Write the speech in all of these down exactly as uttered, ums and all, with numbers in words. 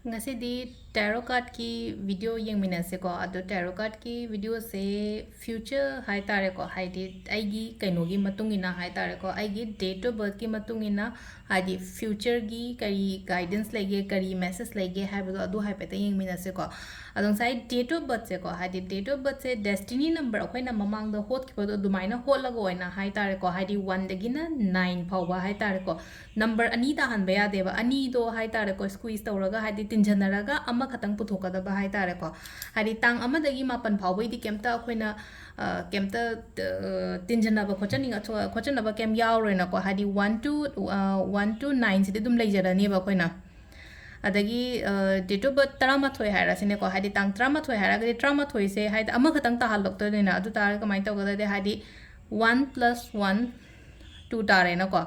ꯉꯁꯤꯗꯤ tarot cardꯀꯤ video ꯌꯦꯡꯃꯤꯟꯅꯁꯦꯀꯣ꯫ ꯑꯗꯣ tarot cardꯀꯤ videoꯁꯦ future ꯍꯥꯏ ꯇꯥꯔꯦꯀꯣ, ꯍꯥꯏꯗꯤ ꯑꯩꯒꯤ ꯀꯩꯅꯣꯒꯤ ꯃꯇꯨꯡ ꯏꯟꯅ ꯍꯥꯏ ꯇꯥꯔꯦꯀꯣ, ꯑꯩꯒꯤ date of birthꯀꯤ ꯃꯇꯨꯡ ꯏꯟꯅ, ꯍꯥꯏꯗꯤ futureꯒꯤ ꯀꯔꯤ guidance ꯂꯩꯒꯦ, ꯀꯔꯤ message ꯂꯩꯒꯦ ꯍꯥꯏꯕꯗꯣ ꯑꯗꯨ ꯍꯥꯏꯐꯦꯠꯇ ꯌꯦꯡꯃꯤꯟꯅꯁꯦꯀꯣ꯫ ꯑꯗꯣ ꯉꯁꯥꯏ date of birthꯁꯦꯀꯣ, ꯍꯥꯏꯗꯤ date of birthꯁꯦ destiny number ꯑꯩꯈꯣꯏꯅ ꯃꯃꯥꯡꯗ ꯍꯣꯠꯈꯤꯕꯗꯣ ꯑꯗꯨꯃꯥꯏꯅ ꯍꯣꯠꯂꯒ ꯑꯣꯏꯅ ꯍꯥꯏ ꯇꯥꯔꯦꯀꯣ, ꯍꯥꯏꯗꯤ oneꯗꯒꯤꯅ nine ꯐꯥꯎꯕ ꯍꯥꯏ ꯇꯥꯔꯦꯀꯣ, number ꯑꯅꯤ ꯇꯥꯍꯟꯕ ꯌꯥꯗꯦꯕ, ꯑꯅꯤꯗꯣ ꯍꯥꯏ ꯇꯥꯔꯦꯀꯣ, squeeze ꯇꯧꯔꯒ, ꯍꯥꯏꯗꯤ ꯇꯤꯟꯖꯟꯅꯔꯒ ꯑꯃꯈꯛꯇꯪ ꯄꯨꯊꯣꯛꯀꯗꯕ ꯍꯥꯏ ꯇꯥꯔꯦꯀꯣ꯫ ꯍꯥꯏꯗꯤ ꯇꯥꯡ ꯑꯃꯗꯒꯤ ꯃꯥꯄꯟ ꯐꯥꯎꯕꯩꯗꯤ ꯀꯩꯝꯇ ꯑꯩꯈꯣꯏꯅ, ꯑ, ꯀꯩꯝꯇ, ꯑ, ꯇꯤꯟꯖꯟꯅꯕ ꯈꯣꯠꯆꯟꯅꯤꯡ-, ꯈꯣꯠꯆꯟꯅꯕ ꯀꯩꯝ ꯌꯥꯎꯔꯣꯏꯅꯀꯣ, ꯍꯥꯏꯗꯤ one to, ꯑ, one to nineꯁꯤꯗꯤ ꯑꯗꯨꯝ ꯂꯩꯖꯔꯅꯦꯕ ꯑꯩꯈꯣꯏꯅ꯫ ꯑꯗꯒꯤ, ꯑ, date of birth ꯇꯔꯥꯃꯥꯊꯣꯏ ꯍꯥꯏꯔꯁꯤꯅꯦꯀꯣ, ꯍꯥꯏꯗꯤ ꯇꯥꯡ ꯇꯔꯥꯃꯥꯊꯣꯏ ꯍꯥꯏꯔꯒꯗꯤ ꯇꯔꯥꯃꯥꯊꯣꯏꯁꯦ ꯍꯥꯏꯗꯤ ꯑꯃꯈꯛꯇꯪ ꯇꯥꯍꯜꯂꯛꯇꯣꯏꯅꯤꯅ, ꯑꯗꯨ ꯇꯥꯔꯒꯗꯤ ꯀꯃꯥꯏꯅ ꯇꯧꯒꯗꯗꯤ, ꯍꯥꯏꯗꯤ one plus one, two ꯇꯥꯔꯦꯅꯀꯣ꯫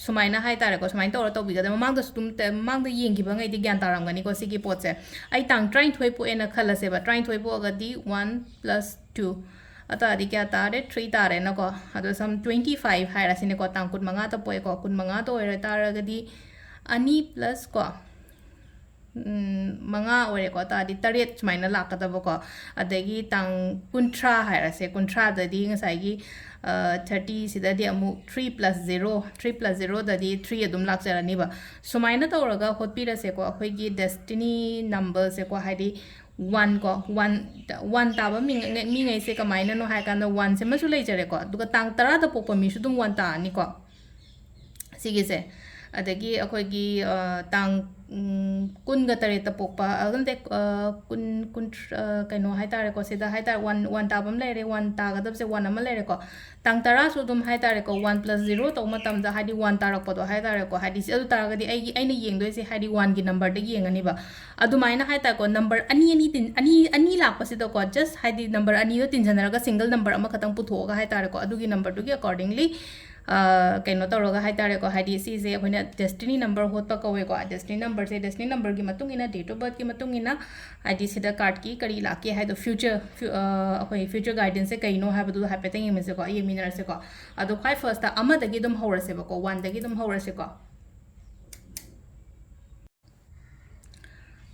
ꯁꯨꯃꯥꯏꯅ ꯍꯥꯏ ꯇꯥꯔꯦꯀꯣ, ꯁꯨꯃꯥꯏꯅ ꯇꯧꯔ ꯇꯧꯕꯤꯒꯗꯕ꯫ ꯃꯃꯥꯡꯗꯁꯨ ꯑꯗꯨꯝ ꯇ-, ꯃꯃꯥꯡꯗ ꯌꯦꯡꯈꯤꯕꯉꯩꯗꯤ ꯒ꯭ꯌꯥꯟ ꯇꯥꯔꯝꯒꯅꯤꯀꯣ ꯁꯤꯒꯤ ꯄꯣꯠꯁꯦ꯫ ꯑꯩ ꯇꯥꯡ ꯇꯔꯥꯅꯤꯊꯣꯏ ꯄꯣꯛꯑꯦꯅ ꯈꯜꯂꯁꯦꯕ, ꯇꯔꯥꯅꯤꯊꯣꯏ ꯄꯣꯛꯑꯒꯗꯤ one plus two, ꯑꯗꯨ ꯇꯥꯔꯗꯤ ꯀꯌꯥ ꯇꯥꯔꯦ? Three ꯇꯥꯔꯦꯅꯀꯣ꯫ ꯑꯗꯣ ꯁꯝ twenty five ꯍꯥꯏꯔꯁꯤꯅꯦꯀꯣ, ꯇꯥꯡ ꯀꯨꯟꯃꯉꯥꯗ ꯄꯣꯛꯑꯦꯀꯣ, ꯀꯨꯟꯃꯉꯥꯗ ꯑꯣꯏꯔ ꯇꯥꯔꯒꯗꯤ ꯑꯅꯤ plus ꯀꯣ, ꯎꯝ, ꯃꯉꯥ ꯑꯣꯏꯔꯦꯀꯣ, ꯇꯥꯔꯗꯤ ꯇꯔꯦꯠ ꯁꯨꯃꯥꯏꯅ ꯂꯥꯛꯀꯗꯕꯀꯣ꯫ ꯑꯗꯒꯤ ꯇꯥꯡ ꯀꯨꯟꯊ꯭ꯔꯥ ꯍꯥꯏꯔꯁꯦ, ꯀꯨꯟꯊ꯭ꯔꯥꯗꯗꯤ ꯉꯁꯥꯏꯒꯤ, ꯑ, thirtyꯁꯤꯗꯗꯤ ꯑꯃꯨꯛ three plus zero, three plus zeroꯗꯗꯤ three ꯑꯗꯨꯝ ꯂꯥꯛꯆꯔꯅꯤꯕ꯫ ꯁꯨꯃꯥꯏꯅ ꯇꯧꯔꯒ ꯍꯣꯠꯄꯤꯔꯁꯦꯀꯣ, ꯑꯩꯈꯣꯏꯒꯤ destiny numberꯁꯦꯀꯣ, ꯍꯥꯏꯗꯤ one ꯀꯣ, one, one ꯇꯥꯕ ꯃꯤ-, ꯃꯤꯉꯩꯁꯦ ꯀꯃꯥꯏꯅꯅꯣ ꯍꯥꯏ ꯀꯥꯟꯗ oneꯁꯦ ꯑꯃꯁꯨ ꯂꯩꯖꯔꯦꯀꯣ, ꯑꯗꯨꯒ ꯇꯥꯡ ꯇꯔꯥꯗ ꯄꯣꯛꯄ ꯃꯤꯁꯨ ꯑꯗꯨꯝ one ꯇꯥꯔꯅꯤꯀꯣ꯫ ꯁꯤꯒꯤꯁꯦ꯫ ꯑꯗꯒꯤ ꯑꯩꯈꯣꯏꯒꯤ, ꯑ, ꯇꯥꯡ, ꯎꯝ, ꯀꯨꯟꯒ ꯇꯔꯦꯠꯇ ꯄꯣꯛꯄ, ꯑ, ꯅꯠꯇꯦ, ꯑ, ꯀꯨꯟ, ꯀꯨꯟꯊ꯭ꯔꯥ, ꯑ, ꯀꯩꯅꯣ ꯍꯥꯏ ꯇꯥꯔꯦꯀꯣ, ꯁꯤꯗ ꯍꯥꯏ ꯇꯥꯔꯦ, one, one ꯇꯥꯕ ꯑꯃ ꯂꯩꯔꯦ, one ꯇꯥꯒꯗꯕꯁꯦ one ꯑꯃ ꯂꯩꯔꯦꯀꯣ꯫ ꯇꯥꯡ ꯇꯔꯥꯁꯨ ꯑꯗꯨꯝ ꯍꯥꯏ ꯇꯥꯔꯦꯀꯣ, one plus zero ꯇꯧꯕ ꯃꯇꯝꯗ ꯍꯥꯏꯗꯤ one ꯇꯥꯔꯛꯄꯗꯣ ꯍꯥꯏ ꯇꯥꯔꯦꯀꯣ, ꯍꯥꯏꯗꯤ ꯁꯤ ꯑꯗꯨ ꯇꯥꯔꯒꯗꯤ ꯑꯩꯒꯤ, ꯑꯩꯅ ꯌꯦꯡꯗꯣꯏꯁꯦ ꯍꯥꯏꯗꯤ oneꯒꯤ numberꯗ ꯌꯦꯡꯉꯅꯤꯕ꯫ ꯑꯗꯨꯃꯥꯏꯅ ꯍꯥꯏ ꯇꯥꯔꯦꯀꯣ, number ꯑꯅꯤ, ꯑꯅꯤ ꯇꯤꯟ-, ꯑꯅꯤ, ꯑꯅꯤ ꯂꯥꯛꯄꯁꯤꯗꯀꯣ, just ꯍꯥꯏꯗꯤ number ꯑꯅꯤꯗꯣ ꯇꯤꯟꯖꯟꯅꯔꯒ single number ꯑꯃꯈꯛꯇꯪ ꯄꯨꯊꯣꯛꯑꯒ ꯍꯥꯏ ꯇꯥꯔꯦꯀꯣ, ꯑꯗꯨꯒꯤ numberꯗꯨꯒꯤ accordingly ꯑ, ꯀꯩꯅꯣ ꯇꯧꯔꯒ ꯍꯥꯏ ꯇꯥꯔꯦꯀꯣ, ꯍꯥꯏꯗꯤ ꯁꯤꯁꯦ ꯑꯩꯈꯣꯏꯅ destiny number ꯍꯣꯠꯄ ꯀꯧꯋꯦꯀꯣ꯫ Destiny numberꯁꯦ destiny numberꯒꯤ ꯃꯇꯨꯡ ꯏꯟꯅ, date of birthꯀꯤ ꯃꯇꯨꯡ ꯏꯟꯅ, ꯍꯥꯏꯗꯤ ꯁꯤꯗ cardꯀꯤ ꯀꯔꯤ ꯂꯥꯛꯀꯦ ꯍꯥꯏꯗꯣ, future, ꯐ꯭ꯌꯨ-, ꯑ, ꯑꯩꯈꯣꯏ future guidanceꯁꯦ ꯀꯩꯅꯣ ꯍꯥꯏꯕꯗꯨ ꯍꯥꯏꯐꯦꯠꯇꯪ ꯌꯦꯡꯃꯤꯟꯅꯁꯦꯀꯣ, ꯌꯦꯡꯃꯤꯟꯅꯔꯁꯦꯀꯣ꯫ ꯑꯗꯣ ꯈ꯭ꯋꯥꯏ firstꯇ ꯑꯃꯗꯒꯤ ꯑꯗꯨꯝ ꯍꯧꯔꯁꯦꯕꯀꯣ, oneꯗꯒꯤ ꯑꯗꯨꯝ ꯍꯧꯔꯁꯦꯀꯣ꯫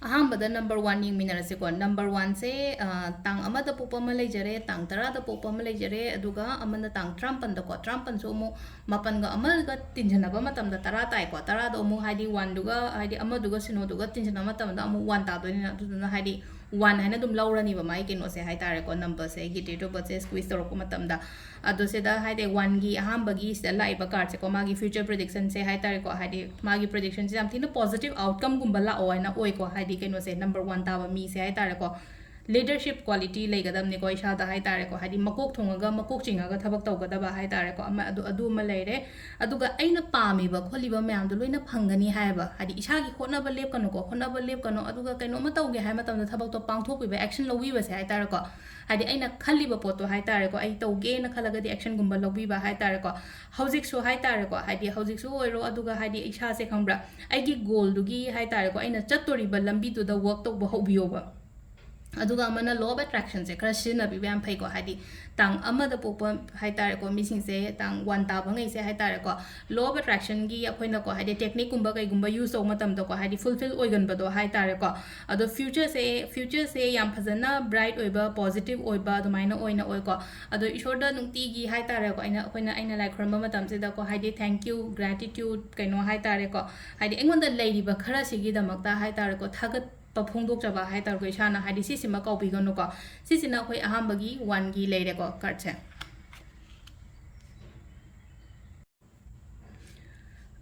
ꯑꯍꯥꯟꯕꯗ number one ꯌꯦꯡꯃꯤꯟꯅꯔꯁꯤꯀꯣ꯫ Number one ꯁꯦ, ꯑ, ꯇꯥꯡ ꯑꯃꯗ ꯄꯣꯛꯄ ꯑꯃ ꯂꯩꯖꯔꯦ, ꯇꯥꯡ ꯇꯔꯥꯗ ꯄꯣꯛꯄ ꯑꯃ ꯂꯩꯖꯔꯦ, ꯑꯗꯨꯒ ꯑꯃꯅ ꯇꯥꯡ ꯇꯔꯥꯃꯥꯄꯟꯗꯀꯣ꯫ ꯇꯔꯥꯃꯥꯄꯟꯁꯨ ꯑꯃꯨꯛ ꯃꯥꯄꯟꯒ ꯑꯃꯒ ꯇꯤꯟꯁꯤꯟꯅꯕ ꯃꯇꯝꯗ ꯇꯔꯥ ꯇꯥꯏꯀꯣ꯫ ꯇꯔꯥꯗꯣ ꯑꯃꯨꯛ ꯍꯥꯏꯗꯤ one ꯗꯨꯒ, ꯍꯥꯏꯗꯤ ꯑꯃꯗꯨꯒ ꯁꯤꯅꯣꯗꯨꯒ ꯇꯤꯟꯁꯤꯟꯅꯕ ꯃꯇꯝꯗ ꯑꯃꯨꯛ one ꯇꯥꯗꯣꯏꯅꯤꯅ, ꯑꯗꯨꯗꯨꯅ ꯍꯥꯏꯗꯤ one ꯍꯥꯏꯅ ꯑꯗꯨꯝ ꯂꯧꯔꯅꯤꯕ ꯃꯥꯒꯤ ꯀꯩꯅꯣꯁꯦ ꯍꯥꯏ ꯇꯥꯔꯦꯀꯣ, number ꯁꯦ, ꯑꯩꯒꯤ date of birth say squeeze ꯇꯧꯔꯛꯄ ꯃꯇꯝꯗ꯫ ꯑꯗꯣ ꯁꯤꯗ ꯍꯥꯏꯗꯤ one ꯒꯤ ꯑꯍꯥꯟꯕꯒꯤ ꯁꯤꯗ ꯂꯥꯛꯏꯕ card ꯁꯦꯀꯣ, ꯃꯥꯒꯤ future prediction ꯁꯦ ꯍꯥꯏ ꯇꯥꯔꯦꯀꯣ, ꯍꯥꯏꯗꯤ ꯃꯥꯒꯤ prediction ꯁꯦ ꯌꯥꯝ ꯊꯤꯅ positive outcome ꯒꯨꯝꯕ ꯂꯥꯛꯑꯣ ꯍꯥꯏꯅ ꯑꯣꯏꯀꯣ, ꯍꯥꯏꯗꯤ ꯀꯩꯅꯣꯁꯦ, number one ꯇꯥꯕ ꯃꯤꯁꯦ ꯍꯥꯏ ꯇꯥꯔꯦꯀꯣ꯫ Leadership quality ꯂꯩꯒꯗꯕꯅꯤꯀꯣ ꯏꯁꯥꯗ ꯍꯥꯏ ꯇꯥꯔꯦꯀꯣ, ꯍꯥꯏꯗꯤ ꯃꯀꯣꯛ ꯊꯣꯡꯉꯒ, ꯃꯀꯣꯛ ꯆꯤꯡꯉꯒ ꯊꯕꯛ ꯇꯧꯒꯗꯕ ꯍꯥꯏ ꯇꯥꯔꯦꯀꯣ, ꯑꯃ, ꯑꯗꯨ, ꯑꯗꯨ ꯑꯃ ꯂꯩꯔꯦ꯫ ꯑꯗꯨꯒ ꯑꯩꯅ ꯄꯥꯝꯃꯤꯕ ꯈꯣꯠꯂꯤꯕ ꯃꯌꯥꯝꯗꯣ ꯂꯣꯏꯅ ꯐꯪꯒꯅꯤ ꯍꯥꯏꯕ, ꯍꯥꯏꯗꯤ ꯏꯁꯥꯒꯤ ꯍꯣꯠꯅꯕ ꯂꯦꯞꯀꯅꯨꯀꯣ, ꯍꯣꯠꯅꯕ ꯂꯦꯞꯀꯅꯨ, ꯑꯗꯨꯒ ꯀꯩꯅꯣꯝꯃ ꯇꯧꯒꯦ ꯍꯥꯏꯕ ꯃꯇꯝꯗ ꯊꯕꯛꯇꯣ ꯄꯥꯡꯊꯣꯛꯄꯤꯕ, action ꯂꯧꯕꯤꯕꯁꯦ ꯍꯥꯏ ꯇꯥꯔꯦꯀꯣ꯫ ꯍꯥꯏꯗꯤ ꯑꯩꯅ ꯈꯜꯂꯤꯕ ꯄꯣꯠꯇꯣ ꯍꯥꯏ ꯇꯥꯔꯦꯀꯣ, ꯑꯩ ꯇꯧꯒꯦꯅ ꯈꯜꯂꯒꯗꯤ action ꯒꯨꯝꯕ ꯂꯧꯕꯤꯕ ꯍꯥꯏ ꯇꯥꯔꯦꯀꯣ꯫ ꯍꯧꯖꯤꯛꯁꯨ ꯍꯥꯏ ꯇꯥꯔꯦꯀꯣ, ꯍꯥꯏꯗꯤ ꯍꯧꯖꯤꯛꯁꯨ ꯑꯣꯏꯔꯣ, ꯑꯗꯨꯒ ꯍꯥꯏꯗꯤ ꯏꯁꯥꯁꯦ ꯈꯪꯕ꯭ꯔꯥ, ꯑꯩꯒꯤ goal ꯗꯨꯒꯤ ꯍꯥꯏ ꯇꯥꯔꯦꯀꯣ, ꯑꯩꯅ ꯆꯠꯇꯣꯔꯤꯕ ꯂꯝꯕꯤꯗꯨꯗ work ꯇꯧꯕ ꯍꯧꯕꯤꯌꯣꯕ꯫ ꯑꯗꯨꯒ ꯑꯃꯅ law of attraction ꯁꯦ ꯈꯔ ꯁꯤꯖꯤꯟꯅꯕꯤꯕ ꯌꯥꯝ ꯐꯩꯀꯣ, ꯍꯥꯏꯗꯤ ꯇꯥꯡ ꯑꯃꯗ ꯄꯣꯛꯄ ꯍꯥꯏ ꯇꯥꯔꯦꯀꯣ, ꯃꯤꯁꯤꯡꯁꯦ, ꯇꯥꯡ one ꯇꯥꯕꯉꯩꯁꯦ ꯍꯥꯏ ꯇꯥꯔꯦꯀꯣ, law of attraction ꯒꯤ ꯑꯩꯈꯣꯏꯅꯀꯣ, ꯍꯥꯏꯗꯤ technique ꯀꯨꯝꯕ ꯀꯩꯒꯨꯝꯕ use ꯇꯧꯕ ꯃꯇꯝꯗꯀꯣ, ꯍꯥꯏꯗꯤ fulfill ꯑꯣꯏꯒꯟꯕꯗꯣ ꯍꯥꯏ ꯇꯥꯔꯦꯀꯣ꯫ ꯑꯗꯣ future ꯁꯦ, future ꯁꯦ ꯌꯥꯝ ꯐꯖꯅ bright ꯑꯣꯏꯕ, positive ꯑꯣꯏꯕ ꯑꯗꯨꯃꯥꯏꯅ ꯑꯣꯏꯅ ꯑꯣꯏꯀꯣ꯫ ꯑꯗꯣ ꯏꯁꯣꯔꯗ ꯅꯨꯡꯇꯤꯒꯤ ꯍꯥꯏ ꯇꯥꯔꯦꯀꯣ, ꯑꯩꯅ, ꯑꯩꯈꯣꯏꯅ, ꯑꯩꯅ ꯂꯥꯏ ꯈꯨꯔꯨꯝꯕ ꯃꯇꯝꯁꯤꯗꯀꯣ, ꯍꯥꯏꯗꯤ thank you, gratitude, ꯀꯩꯅꯣ ꯍꯥꯏ ꯇꯥꯔꯦꯀꯣ, ꯍꯥꯏꯗꯤ ꯑꯩꯉꯣꯟꯗ ꯂꯩꯔꯤꯕ ꯈꯔꯁꯤꯒꯤꯗꯃꯛꯇ ꯍꯥꯏ ꯇꯥꯔꯦꯀꯣ, ꯊꯥꯒꯠ ꯐꯣꯡꯗꯣꯛꯆꯕ ꯍꯥꯏ ꯇꯥꯔꯦꯀꯣ, ꯏꯁꯥꯅ, ꯍꯥꯏꯗꯤ ꯁꯤꯁꯤꯃ ꯀꯥꯎꯕꯤꯒꯅꯨꯀꯣ꯫ ꯁꯤꯁꯤꯅ ꯑꯩꯈꯣꯏ ꯑꯍꯥꯟꯕꯒꯤ one ꯒꯤ ꯂꯩꯔꯦꯀꯣ, card ꯁꯦ꯫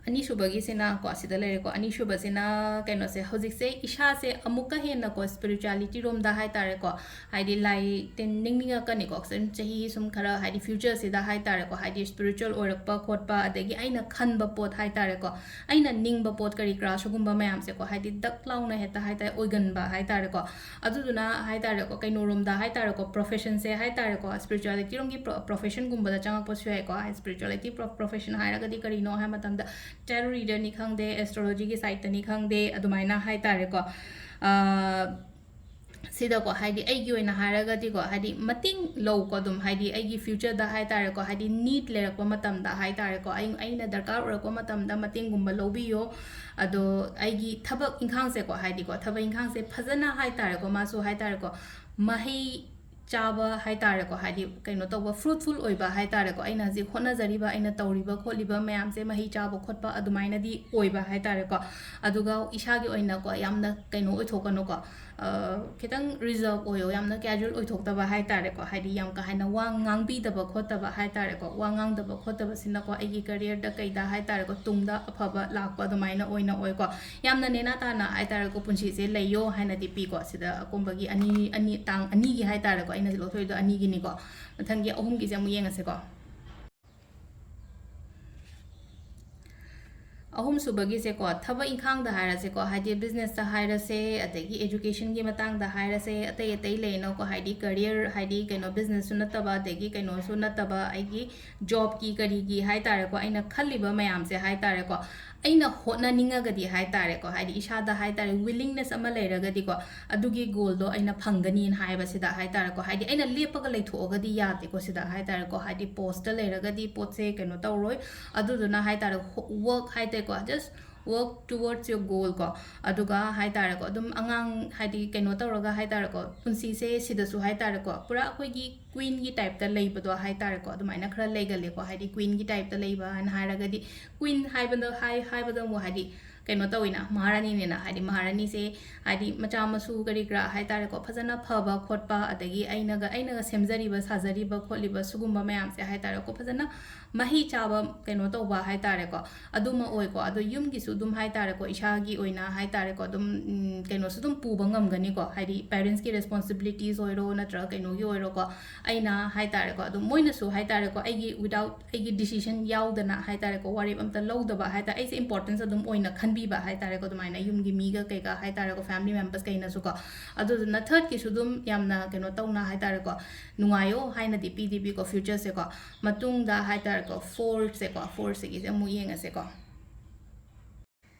ꯑꯅꯤꯁꯨꯕꯒꯤꯁꯤꯅ ꯀꯣ, ꯑꯁꯤꯗ ꯂꯩꯔꯦꯀꯣ꯫ ꯑꯅꯤꯁꯨꯕꯁꯤꯅ ꯀꯩꯅꯣꯁꯦ, ꯍꯧꯖꯤꯛꯁꯦ ꯏꯁꯥꯁꯦ ꯑꯃꯨꯛꯀ ꯍꯦꯟꯅꯀꯣ, spirituality ꯔꯣꯝꯗ ꯍꯥꯏ ꯇꯥꯔꯦꯀꯣ, ꯍꯥꯏꯗꯤ ꯂꯥꯏ ꯇꯤꯟ ꯅꯤꯡꯅꯤꯡꯉꯛꯀꯅꯤꯀꯣ꯫ ꯁꯨꯝ ꯆꯍꯤ ꯁꯨꯝ ꯈꯔ, ꯍꯥꯏꯗꯤ future ꯁꯤꯗ ꯍꯥꯏ ꯇꯥꯔꯦꯀꯣ, ꯍꯥꯏꯗꯤ spiritual ꯑꯣꯏꯔꯛꯄ ꯈꯣꯠꯄ, ꯑꯗꯒꯤ ꯑꯩꯅ ꯈꯟꯕ ꯄꯣꯠ ꯍꯥꯏ ꯇꯥꯔꯦꯀꯣ, ꯑꯩꯅ ꯅꯤꯡꯕ ꯄꯣꯠ ꯀꯔꯤ ꯀꯔꯥ ꯁꯤꯒꯨꯝꯕ ꯃꯌꯥꯝꯁꯦꯀꯣ, ꯍꯥꯏꯗꯤ ꯗꯛ ꯂꯥꯎꯅ ꯍꯦꯛꯇ ꯍꯥꯏ ꯇꯥꯔꯦ, ꯑꯣꯏꯒꯟꯕ ꯍꯥꯏ ꯇꯥꯔꯦꯀꯣ꯫ ꯑꯗꯨꯗꯨꯅ ꯍꯥꯏ ꯇꯥꯔꯦꯀꯣ, ꯀꯩꯅꯣꯔꯣꯝꯗ ꯍꯥꯏ ꯇꯥꯔꯦꯀꯣ, profession ꯁꯦ ꯍꯥꯏ ꯇꯥꯔꯦꯀꯣ, spirituality ꯔꯣꯝꯒꯤ pro-, profession ꯒꯨꯝꯕꯗ ꯆꯪꯉꯛꯄꯁꯨ ꯌꯥꯏꯀꯣ꯫ ꯍꯥꯏ, spirituality pro-, profession ꯍꯥꯏꯔꯒꯗꯤ ꯀꯔꯤꯅꯣ ꯍꯥꯏ ꯃꯇꯝꯗ, tarot reader ꯅꯤ ꯈꯪꯗꯦ, astrology ꯒꯤ side ꯇꯅꯤ ꯈꯪꯗꯦ, ꯑꯗꯨꯃꯥꯏꯅ ꯍꯥꯏ ꯇꯥꯔꯦꯀꯣ꯫ ꯑꯥ, ꯁꯤꯗꯀꯣ, ꯍꯥꯏꯗꯤ ꯑꯩꯒꯤ ꯑꯣꯏꯅ ꯍꯥꯏꯔꯒꯗꯤꯀꯣ, ꯍꯥꯏꯗꯤ ꯃꯇꯦꯡ ꯂꯧꯀꯣ, ꯑꯗꯨꯝ ꯍꯥꯏꯗꯤ ꯑꯩꯒꯤ future ꯗ ꯍꯥꯏ ꯇꯥꯔꯦꯀꯣ, ꯍꯥꯏꯗꯤ need ꯂꯩꯔꯛꯄ ꯃꯇꯝꯗ ꯍꯥꯏ ꯇꯥꯔꯦꯀꯣ, ꯑꯩ, ꯑꯩꯅ ꯗꯔꯀꯥꯔ ꯑꯣꯏꯔꯛꯄ ꯃꯇꯝꯗ ꯃꯇꯦꯡꯒꯨꯝꯕ ꯂꯧꯕꯤꯌꯣ꯫ ꯑꯗꯣ ꯑꯩꯒꯤ ꯊꯕꯛ ꯏꯪꯈꯥꯡꯁꯦꯀꯣ, ꯍꯥꯏꯗꯤꯀꯣ, ꯊꯕꯛ ꯏꯪꯈꯥꯡꯁꯦ ꯐꯖꯅ ꯍꯥꯏ ꯇꯥꯔꯦꯀꯣ, ꯃꯥꯁꯨ ꯍꯥꯏ ꯇꯥꯔꯦꯀꯣ, ꯃꯍꯩ ꯆꯥꯕ ꯍꯥꯏ ꯇꯥꯔꯦꯀꯣ, ꯍꯥꯏꯗꯤ ꯀꯩꯅꯣ ꯇꯧꯕ, fruitful ꯑꯣꯏꯕ ꯍꯥꯏ ꯇꯥꯔꯦꯀꯣ, ꯑꯩꯅ ꯍꯧꯖꯤꯛ ꯍꯣꯠꯅꯖꯔꯤꯕ, ꯑꯩꯅ ꯇꯧꯔꯤꯕ ꯈꯣꯠꯂꯤꯕ ꯃꯌꯥꯝꯁꯦ ꯃꯍꯩ ꯆꯥꯕ ꯈꯣꯠꯄ ꯑꯗꯨꯃꯥꯏꯅꯗꯤ ꯑꯣꯏꯕ ꯍꯥꯏ ꯇꯥꯔꯦꯀꯣ꯫ ꯑꯗꯨꯒ ꯏꯁꯥꯒꯤ ꯑꯣꯏꯅꯀꯣ, ꯌꯥꯝꯅ ꯀꯩꯅꯣ ꯑꯣꯏꯊꯣꯛꯀꯅꯨꯀꯣ, ꯑ, ꯈꯤꯇꯪ reserve ꯑꯣꯏꯌꯣ, ꯌꯥꯝꯅ casual ꯑꯣꯏꯊꯣꯛꯇꯕ ꯍꯥꯏ ꯇꯥꯔꯦꯀꯣ, ꯍꯥꯏꯗꯤ ꯌꯥꯝ ꯀꯥ ꯍꯦꯟꯅ ꯋꯥ ꯉꯥꯡꯕꯤꯗꯕ ꯈꯣꯠꯇꯕ ꯍꯥꯏ ꯇꯥꯔꯦꯀꯣ, ꯋꯥ ꯉꯥꯡꯗꯕ ꯈꯣꯠꯇꯕꯁꯤꯅꯀꯣ, ꯑꯩꯒꯤ career ꯗ ꯀꯩꯗ ꯍꯥꯏ ꯇꯥꯔꯦꯀꯣ, ꯇꯨꯡꯗ ꯑꯐꯕ ꯂꯥꯛꯄ ꯑꯗꯨꯃꯥꯏꯅ ꯑꯣꯏꯅ ꯑꯣꯏꯀꯣ꯫ ꯌꯥꯝꯅ ꯅꯦꯅꯥ ꯇꯥꯅ ꯍꯥꯏ ꯇꯥꯔꯦꯀꯣ, ꯄꯨꯟꯁꯤꯁꯦ ꯂꯩꯌꯣ ꯍꯥꯏꯅꯗꯤ ꯄꯤꯀꯣ꯫ ꯁꯤꯗ ꯑꯀꯣꯟꯕꯒꯤ ꯑꯅꯤ, ꯑꯅꯤ, ꯇꯥꯡ ꯑꯅꯤꯒꯤ ꯍꯥꯏ ꯇꯥꯔꯦꯀꯣ, ꯑꯩꯅ ꯍꯧꯖꯤꯛ ꯂꯧꯊꯣꯛꯏꯗꯣ ꯑꯅꯤꯒꯤꯅꯤꯀꯣ꯫ ꯃꯊꯪꯒꯤ ꯑꯍꯨꯝꯒꯤꯁꯦ ꯑꯃꯨꯛ ꯌꯦꯡꯉꯁꯦꯀꯣ꯫ ꯑꯍꯨꯝꯁꯨꯕꯒꯤꯁꯦꯀꯣ, ꯊꯕꯛ ꯏꯪꯈꯥꯡꯗ ꯍꯥꯏꯔꯁꯦꯀꯣ, ꯍꯥꯏꯗꯤ business ꯇ ꯍꯥꯏꯔꯁꯦ, ꯑꯗꯒꯤ education ꯒꯤ ꯃꯇꯥꯡꯗ ꯍꯥꯏꯔꯁꯦ, ꯑꯇꯩ ꯑꯇꯩ ꯂꯩꯅꯀꯣ, ꯍꯥꯏꯗꯤ career, ꯍꯥꯏꯗꯤ ꯀꯩꯅꯣ, business ꯁꯨ ꯅꯠꯇꯕ, ꯑꯗꯒꯤ ꯀꯩꯅꯣꯁꯨ ꯅꯠꯇꯕ, ꯑꯩꯒꯤ job ꯀꯤ ꯀꯔꯤꯒꯤ ꯍꯥꯏ ꯇꯥꯔꯦꯀꯣ, ꯑꯩꯅ ꯈꯜꯂꯤꯕ ꯃꯌꯥꯝꯁꯦ ꯍꯥꯏ ꯇꯥꯔꯦꯀꯣ, ꯑꯩꯅ ꯍꯣꯠꯅꯅꯤꯡꯉꯒꯗꯤ ꯍꯥꯏ ꯇꯥꯔꯦꯀꯣ, ꯍꯥꯏꯗꯤ ꯏꯁꯥꯗ ꯍꯥꯏ ꯇꯥꯔꯦ, willingness ꯑꯃ ꯂꯩꯔꯒꯗꯤꯀꯣ, ꯑꯗꯨꯒꯤ goal ꯗꯣ ꯑꯩꯅ ꯐꯪꯒꯅꯤꯅ ꯍꯥꯏꯕꯁꯤꯗ ꯍꯥꯏ ꯇꯥꯔꯦꯀꯣ, ꯍꯥꯏꯗꯤ ꯑꯩꯅ ꯂꯦꯞꯄꯒ ꯂꯩꯊꯣꯛꯑꯒꯗꯤ ꯌꯥꯗꯦꯀꯣ, ꯁꯤꯗ ꯍꯥꯏ ꯇꯥꯔꯦꯀꯣ, ꯍꯥꯏꯗꯤ post ꯇ ꯂꯩꯔꯒꯗꯤ ꯄꯣꯠꯁꯦ ꯀꯩꯅꯣ ꯇꯧꯔꯣꯏ꯫ ꯑꯗꯨꯗꯨꯅ ꯍꯥꯏ ꯇꯥꯔꯦ, ꯍꯣ-, work ꯍꯥꯏ ꯇꯥꯔꯦꯀꯣ, just work towards your goal ꯀꯣ꯫ ꯑꯗꯨꯒ ꯍꯥꯏ ꯇꯥꯔꯦꯀꯣ, ꯑꯗꯨꯝ ꯑꯉꯥꯡ ꯍꯥꯏꯗꯤ ꯀꯩꯅꯣ ꯇꯧꯔꯒ ꯍꯥꯏ ꯇꯥꯔꯦꯀꯣ, ꯄꯨꯟꯁꯤꯁꯦ ꯁꯤꯗꯁꯨ ꯍꯥꯏ ꯇꯥꯔꯦꯀꯣ, ꯄꯨꯔꯥ ꯑꯩꯈꯣꯏꯒꯤ queen ꯒꯤ type ꯇ ꯂꯩꯕꯗꯣ ꯍꯥꯏ ꯇꯥꯔꯦꯀꯣ, ꯑꯗꯨꯃꯥꯏꯅ ꯈꯔ ꯂꯩꯒꯜꯂꯦꯀꯣ꯫ ꯍꯥꯏꯗꯤ queen ꯒꯤ type ꯇ ꯂꯩꯕ ꯍꯥꯏꯅ ꯍꯥꯏꯔꯒꯗꯤ, queen ꯍꯥꯏꯕꯗ, ꯍꯥꯏ-, ꯍꯥꯏꯕꯗ ꯑꯃꯨꯛ ꯍꯥꯏꯗꯤ ꯀꯩꯅꯣ ꯇꯧꯋꯤꯅ, ꯃꯍꯥꯔꯥꯅꯤꯅꯤꯅ, ꯍꯥꯏꯗꯤ ꯃꯍꯥꯔꯥꯅꯤꯁꯦ ꯍꯥꯏꯗꯤ ꯃꯆꯥ ꯃꯁꯨ ꯀꯔꯤ ꯀꯔꯥ ꯍꯥꯏ ꯇꯥꯔꯦꯀꯣ, ꯐꯖꯅ ꯐꯕ ꯈꯣꯠꯄ, ꯑꯗꯒꯤ ꯑꯩꯅꯒ, ꯑꯩꯅꯒ ꯁꯦꯝꯖꯔꯤꯕ ꯁꯥꯖꯔꯤꯕ ꯈꯣꯠꯂꯤꯕ ꯁꯤꯒꯨꯝꯕ ꯃꯌꯥꯝꯁꯦ ꯍꯥꯏ ꯇꯥꯔꯦꯀꯣ, ꯐꯖꯅ ꯃꯍꯩ ꯆꯥꯕ ꯀꯩꯅꯣ ꯇꯧꯕ ꯍꯥꯏ ꯇꯥꯔꯦꯀꯣ, ꯑꯗꯨꯃ ꯑꯣꯏꯀꯣ꯫ ꯑꯗꯣ ꯌꯨꯝꯒꯤꯁꯨ ꯑꯗꯨꯝ ꯍꯥꯏ ꯇꯥꯔꯦꯀꯣ, ꯏꯁꯥꯒꯤ ꯑꯣꯏꯅ ꯍꯥꯏ ꯇꯥꯔꯦꯀꯣ, ꯑꯗꯨꯝ, ꯎꯝ, ꯀꯩꯅꯣꯁꯨ ꯑꯗꯨꯝ ꯄꯨꯕ ꯉꯝꯒꯅꯤꯀꯣ, ꯍꯥꯏꯗꯤ parents ꯀꯤ responsibilities ꯑꯣꯏꯔꯣ ꯅꯠꯇ꯭ꯔꯒ ꯀꯩꯅꯣꯒꯤ ꯑꯣꯏꯔꯣꯀꯣ, ꯑꯩꯅ ꯍꯥꯏ ꯇꯥꯔꯦꯀꯣ, ꯑꯗꯨꯝ ꯃꯣꯏꯅꯁꯨ ꯍꯥꯏ ꯇꯥꯔꯦꯀꯣ, ꯑꯩꯒꯤ without ꯑꯩꯒꯤ decision ꯌꯥꯎꯗꯅ ꯍꯥꯏ ꯇꯥꯔꯦꯀꯣ, ꯋꯥꯔꯦꯞ ꯑꯝꯇ ꯂꯧꯗꯕ ꯍꯥꯏ ꯇꯥꯔꯦ, ꯑꯩꯁꯦ importance ꯑꯗꯨꯝ ꯑꯣꯏꯅ ꯈꯟꯕꯤꯕ ꯍꯥꯏ ꯇꯥꯔꯦꯀꯣ, ꯑꯗꯨꯃꯥꯏꯅ ꯌꯨꯝꯒꯤ ꯃꯤꯒ ꯀꯩꯀꯥ ꯍꯥꯏ ꯇꯥꯔꯦꯀꯣ, family members ꯀꯩꯅꯁꯨꯀꯣ꯫ ꯑꯗꯨꯗꯨꯅ third ꯀꯤꯁꯨ ꯑꯗꯨꯝ ꯌꯥꯝꯅ ꯀꯩꯅꯣ ꯇꯧꯅ ꯍꯥꯏ ꯇꯥꯔꯦꯀꯣ, ꯅꯨꯡꯉꯥꯏꯌꯣ ꯍꯥꯏꯅꯗꯤ ꯄꯤꯗꯤ ꯄꯤꯀꯣ, future ꯁꯦꯀꯣ꯫ ꯃꯇꯨꯡꯗ ꯍꯥꯏ ꯇꯥꯔꯦꯀꯣ, four ꯁꯦꯀꯣ, four ꯁꯤꯒꯤꯁꯦ ꯑꯃꯨꯛ ꯌꯦꯡꯉꯁꯦꯀꯣ꯫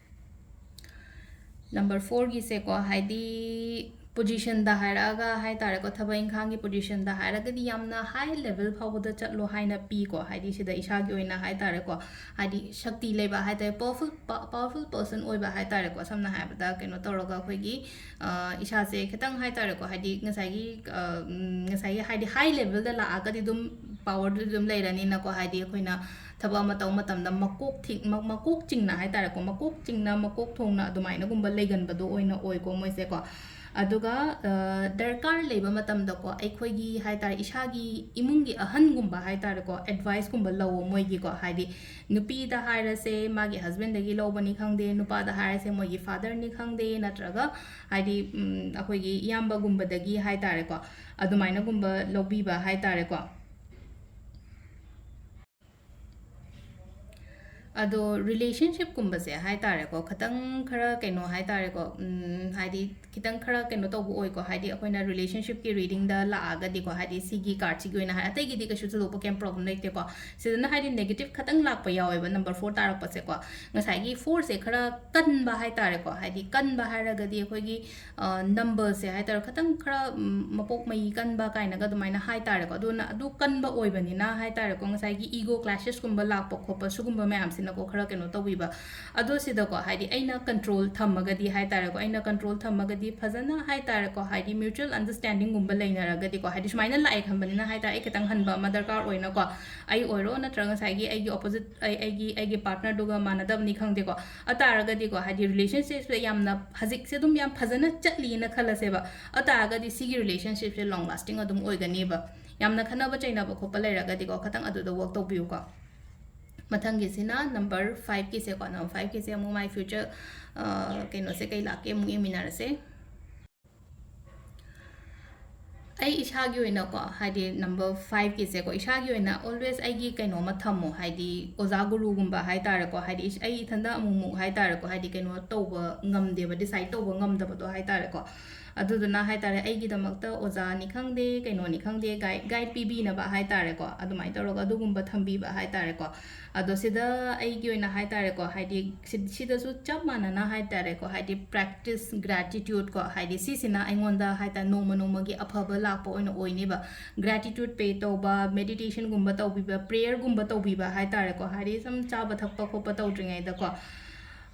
Number four ꯒꯤꯁꯦꯀꯣ, ꯍꯥꯏꯗꯤ ꯄꯣꯖꯤꯁꯟꯗ ꯍꯥꯏꯔꯛꯑꯒ ꯍꯥꯏ ꯇꯥꯔꯦꯀꯣ, ꯊꯕꯛ ꯏꯪꯈꯥꯡꯒꯤ ꯄꯣꯖꯤꯁꯟꯗ ꯍꯥꯏꯔꯒꯗꯤ ꯌꯥꯝꯅ ꯍꯥꯏ ꯂꯦꯚꯦꯜ ꯐꯥꯎꯕꯗ ꯆꯠꯂꯣ ꯍꯥꯏꯅ ꯄꯤꯀꯣ꯫ ꯍꯥꯏꯗꯤ ꯁꯤꯗ ꯏꯁꯥꯒꯤ ꯑꯣꯏꯅ ꯍꯥꯏ ꯇꯥꯔꯦꯀꯣ, ꯍꯥꯏꯗꯤ ꯁꯛꯇꯤ ꯂꯩꯕ ꯍꯥꯏ ꯇꯥꯔꯦ, ꯄꯋꯔꯐꯨꯜ ꯄꯋꯔꯐꯨꯜ ꯄꯔꯁꯟ ꯑꯣꯏꯕ ꯍꯥꯏ ꯇꯥꯔꯦꯀꯣ꯫ ꯁꯝꯅ ꯍꯥꯏꯔꯕꯗ ꯀꯩꯅꯣ ꯇꯧꯔꯒ ꯑꯩꯈꯣꯏꯒꯤ ꯏꯁꯥꯁꯦ ꯈꯤꯇꯪ ꯍꯥꯏ ꯇꯥꯔꯦꯀꯣ, ꯍꯥꯏꯗꯤ ꯉꯁꯥꯏꯒꯤ ꯉꯁꯥꯏꯒꯤ ꯍꯥꯏꯗꯤ ꯍꯥꯏ ꯂꯦꯚꯦꯜꯗ ꯂꯥꯛꯑꯒꯗꯤ ꯑꯗꯨꯝ ꯄꯋꯔꯗꯨꯗꯤ ꯑꯗꯨꯝ ꯂꯩꯔꯅꯤꯅꯀꯣ꯫ ꯍꯥꯏꯗꯤ ꯑꯩꯈꯣꯏꯅ ꯊꯕꯛ ꯑꯃ ꯇꯧꯕ ꯃꯇꯝꯗ ꯃꯀꯣꯛ ꯊꯤꯡ ꯃꯀꯣꯛ ꯆꯤꯡꯅ ꯍꯥꯏ ꯇꯥꯔꯦꯀꯣ, ꯃꯀꯣꯛ ꯆꯤꯡꯅ ꯃꯀꯣꯛ ꯊꯣꯡꯅ ꯑꯗꯨꯃꯥꯏꯅꯒꯨꯝꯕ ꯂꯩꯒꯟꯕꯗꯣ ꯑꯣꯏꯅ ꯑꯣꯏꯀꯣ ꯃꯣꯏꯁꯦꯀꯣ꯫ ꯑꯗꯨꯒ ꯗꯔꯀꯥꯔ ꯂꯩꯕ ꯃꯇꯝꯗꯀꯣ, ꯑꯩꯈꯣꯏꯒꯤ ꯍꯥꯏ ꯇꯥꯔꯦ, ꯏꯁꯥꯒꯤ ꯏꯃꯨꯡꯒꯤ ꯑꯍꯟꯒꯨꯝꯕ ꯍꯥꯏ ꯇꯥꯔꯦꯀꯣ, ꯑꯦꯗꯚꯥꯏꯁꯀꯨꯝꯕ ꯂꯧꯋꯣ ꯃꯣꯏꯒꯤꯀꯣ꯫ ꯍꯥꯏꯗꯤ ꯅꯨꯄꯤꯗ ꯍꯥꯏꯔꯁꯦ, ꯃꯥꯒꯤ ꯍꯁꯕꯦꯟꯗꯒꯤ ꯂꯧꯕꯅꯤ ꯈꯪꯗꯦ, ꯅꯨꯄꯥꯗ ꯍꯥꯏꯔꯁꯦ, ꯃꯣꯏꯒꯤ ꯐꯥꯗꯔꯅꯤ ꯈꯪꯗꯦ, ꯅꯠꯇ꯭ꯔꯒ ꯍꯥꯏꯗꯤ ꯑꯩꯈꯣꯏꯒꯤ ꯏꯌꯥꯝꯕꯒꯨꯝꯕꯗꯒꯤ ꯍꯥꯏ ꯇꯥꯔꯦꯀꯣ, ꯑꯗꯨꯃꯥꯏꯅꯒꯨꯝꯕ ꯂꯧꯕꯤꯕ ꯍꯥꯏ ꯇꯥꯔꯦꯀꯣ꯫ ꯑꯗꯣ ꯔꯤꯂꯦꯁꯟꯁꯤꯞꯀꯨꯝꯕꯁꯦ ꯍꯥꯏ ꯇꯥꯔꯦꯀꯣ, ꯈꯤꯇꯪ ꯈꯔ ꯀꯩꯅꯣ ꯍꯥꯏ ꯇꯥꯔꯦꯀꯣ, ꯍꯥꯏꯗꯤ ꯈꯤꯇꯪ ꯈꯔ ꯀꯩꯅꯣ ꯇꯧꯕ ꯑꯣꯏꯀꯣ꯫ ꯍꯥꯏꯗꯤ ꯑꯩꯈꯣꯏꯅ ꯔꯤꯂꯦꯁꯟꯁꯤꯞꯀꯤ ꯔꯤꯗꯤꯡꯗ ꯂꯥꯛꯑꯒꯗꯤꯀꯣ, ꯍꯥꯏꯗꯤ ꯁꯤꯒꯤ ꯀꯥꯔꯠꯁꯤꯒꯤ ꯑꯣꯏꯅ ꯍꯥꯏ, ꯑꯇꯩꯒꯤꯗꯤ ꯀꯩꯁꯨ ꯊꯣꯏꯗꯣꯛꯄ ꯀꯩꯝ ꯄ꯭ꯔꯣꯕ꯭ꯂꯦꯝ ꯂꯩꯇꯦꯀꯣ꯫ ꯁꯤꯗꯅ ꯍꯥꯏꯗꯤ ꯅꯦꯒꯦꯇꯤꯞ ꯈꯤꯇꯪ ꯂꯥꯛꯄ ꯌꯥꯎꯋꯦꯕ, ꯅꯝꯕꯔ ꯐꯣꯔ ꯇꯥꯔꯛꯄꯁꯦꯀꯣ꯫ ꯉꯁꯥꯏꯒꯤ ꯐꯣꯔꯁꯦ ꯈꯔ ꯀꯟꯕ ꯍꯥꯏ ꯇꯥꯔꯦꯀꯣ꯫ ꯍꯥꯏꯗꯤ ꯀꯟꯕ ꯍꯥꯏꯔꯒꯗꯤ ꯑꯩꯈꯣꯏꯒꯤ ꯅꯝꯕꯔꯁꯦ ꯍꯥꯏ ꯇꯥꯔꯦ, ꯈꯤꯇꯪ ꯈꯔ ꯃꯀꯣꯛ ꯃꯩ ꯀꯟꯕ ꯀꯥꯏꯅꯒ ꯑꯗꯨꯃꯥꯏꯅ ꯍꯥꯏ ꯇꯥꯔꯦꯀꯣ꯫ ꯑꯗꯨꯅ ꯑꯗꯨ ꯀꯟꯕ ꯑꯣꯏꯕꯅꯤꯅ ꯍꯥꯏ ꯇꯥꯔꯦꯀꯣ, ꯉꯁꯥꯏꯒꯤ ꯏꯒꯣ ꯀ꯭ꯂꯦꯁꯦꯁꯀꯨꯝꯕ ꯂꯥꯛꯄ ꯈꯣꯠꯄ ꯁꯤꯒꯨꯝꯕ ꯃꯌꯥꯝꯁꯤꯅꯀꯣ ꯈꯔ ꯀꯩꯅꯣ ꯇꯧꯕꯤꯕ꯫ ꯑꯗꯣ ꯁꯤꯗꯀꯣ, ꯍꯥꯏꯗꯤ ꯑꯩꯅ ꯀꯟꯇ꯭ꯔꯣꯜ ꯊꯝꯃꯒꯗꯤ ꯍꯥꯏ ꯇꯥꯔꯦꯀꯣ, ꯑꯩꯅ ꯀꯟꯇ꯭ꯔꯣꯜ ꯊꯝꯃꯒꯗꯤ ꯐꯖꯅ ꯍꯥꯏ ꯇꯥꯔꯦꯀꯣ, ꯍꯥꯏꯗꯤ ꯃ꯭ꯌꯨꯆꯨꯋꯦꯜ ꯑꯟꯗꯔꯁ꯭ꯇꯦꯟꯗꯤꯡꯒꯨꯝꯕ ꯂꯩꯅꯔꯒꯗꯤꯀꯣ, ꯍꯥꯏꯗꯤ ꯁꯨꯃꯥꯏꯅ ꯂꯥꯛꯑꯦ ꯈꯟꯕꯅꯤꯅ ꯍꯥꯏ ꯇꯥꯔꯦ, ꯑꯩ ꯈꯤꯇꯪ ꯍꯟꯕ ꯑꯃ ꯗꯔꯀꯥꯔ ꯑꯣꯏꯅꯀꯣ, ꯑꯩ ꯑꯣꯏꯔꯣ ꯅꯠꯇ꯭ꯔꯒ ꯉꯁꯥꯏꯒꯤ ꯑꯩꯒꯤ ꯑꯣꯄꯣꯖꯤꯠ ꯑꯩ ꯑꯩꯒꯤ ꯑꯩꯒꯤ ꯄꯥꯔꯠꯅꯔꯗꯨꯒ ꯃꯥꯟꯅꯗꯕꯅꯤ ꯈꯪꯗꯦꯀꯣ, ꯑꯇꯥꯔꯒꯗꯤꯀꯣ, ꯍꯥꯏꯗꯤ ꯔꯤꯂꯦꯁꯟꯁꯤꯞꯁꯦ ꯌꯥꯝꯅ ꯍꯧꯖꯤꯛꯁꯦ ꯑꯗꯨꯝ ꯌꯥꯝ ꯐꯖꯅ ꯆꯠꯂꯤꯅ ꯈꯜꯂꯁꯦꯕ꯫ ꯑꯇꯥꯔꯒꯗꯤ ꯁꯤꯒꯤ ꯔꯤꯂꯦꯁꯟꯁꯤꯞꯁꯦ ꯂꯣꯡ ꯂꯥꯁꯇꯤꯡ ꯑꯗꯨꯝ ꯑꯣꯏꯒꯅꯤꯕ꯫ ꯌꯥꯝꯅ ꯈꯠꯅꯕ ꯆꯩꯅꯕ ꯈꯣꯠꯄ ꯂꯩꯔꯒꯗꯤꯀꯣ, ꯈꯤꯇꯪ ꯑꯗꯨꯗ ꯋꯔꯛ ꯇꯧꯕꯤꯌꯨꯀꯣ꯫ ꯃꯊꯪꯒꯤꯁꯤꯅ ꯅꯝꯕꯔ ꯐꯥꯏꯚꯀꯤꯁꯦꯀꯣ, ꯅꯝꯕꯔ ꯐꯥꯏꯚꯀꯤꯁꯦ ꯑꯃꯨꯛ ꯃꯥꯏ ꯐ꯭ꯌꯨꯆꯔ ꯀꯩꯅꯣꯁꯦ ꯀꯩ ꯂꯥꯛꯀꯦ ꯑꯃꯨꯛ ꯌꯦꯡꯃꯤꯟꯅꯔꯁꯦ꯫ ꯑꯩ ꯏꯁꯥꯒꯤ ꯑꯣꯏꯅꯀꯣ, ꯍꯥꯏꯗꯤ number five ꯀꯤꯁꯦꯀꯣ, ꯏꯁꯥꯒꯤ ꯑꯣꯏꯅ always ꯑꯩꯒꯤ ꯀꯩꯅꯣꯝꯃ ꯊꯝꯃꯣ, ꯍꯥꯏꯗꯤ ꯑꯣꯖꯥ ꯒꯨꯔꯨꯒꯨꯝꯕ ꯍꯥꯏ ꯇꯥꯔꯦꯀꯣ, ꯍꯥꯏꯗꯤ ꯏꯁ-, ꯑꯩ ꯏꯊꯟꯗ ꯑꯃꯨꯛ ꯑꯃꯨꯛ ꯍꯥꯏ ꯇꯥꯔꯦꯀꯣ, ꯍꯥꯏꯗꯤ ꯀꯩꯅꯣ ꯇꯧꯕ ꯉꯝꯗꯦꯕ, decide ꯇꯧꯕ ꯉꯝꯗꯕꯗꯣ ꯍꯥꯏ ꯇꯥꯔꯦꯀꯣ꯫ ꯑꯗꯨꯗꯨꯅ ꯍꯥꯏ ꯇꯥꯔꯦ, ꯑꯩꯒꯤꯗꯃꯛꯇ ꯑꯣꯖꯥꯅꯤ ꯈꯪꯗꯦ, ꯀꯩꯅꯣꯅꯤ ꯈꯪꯗꯦ, guide, guide ꯄꯤꯕꯤꯅꯕ ꯍꯥꯏ ꯇꯥꯔꯦꯀꯣ, ꯑꯗꯨꯃꯥꯏꯅ ꯇꯧꯔꯒ ꯑꯗꯨꯒꯨꯝꯕ ꯊꯝꯕꯤꯕ ꯍꯥꯏ ꯇꯥꯔꯦꯀꯣ꯫ ꯑꯗꯣ ꯁꯤꯗ ꯑꯩꯒꯤ ꯑꯣꯏꯅ ꯍꯥꯏ ꯇꯥꯔꯦꯀꯣ, ꯍꯥꯏꯗꯤ ꯁꯤ-, ꯁꯤꯗꯁꯨ ꯆꯞ ꯃꯥꯟꯅꯅ ꯍꯥꯏ ꯇꯥꯔꯦꯀꯣ, ꯍꯥꯏꯗꯤ practice gratitude ꯀꯣ, ꯍꯥꯏꯗꯤ ꯁꯤꯁꯤꯅ ꯑꯩꯉꯣꯟꯗ ꯍꯥꯏ ꯇꯥꯔꯦ ꯅꯣꯡꯃ ꯅꯣꯡꯃꯒꯤ ꯑꯐꯕ ꯂꯥꯛꯄ ꯑꯣꯏꯅ ꯑꯣꯏꯅꯦꯕ꯫ Gratitude pay ꯇꯧꯕ, meditation ꯒꯨꯝꯕ ꯇꯧꯕꯤꯕ, prayer ꯒꯨꯝꯕ ꯇꯧꯕꯤꯕ ꯍꯥꯏ ꯇꯥꯔꯦꯀꯣ, ꯍꯥꯏꯗꯤ ꯁꯨꯝ ꯆꯥꯕ ꯊꯛꯄ ꯈꯣꯠꯄ ꯇꯧꯗ꯭ꯔꯤꯉꯩꯗꯀꯣ,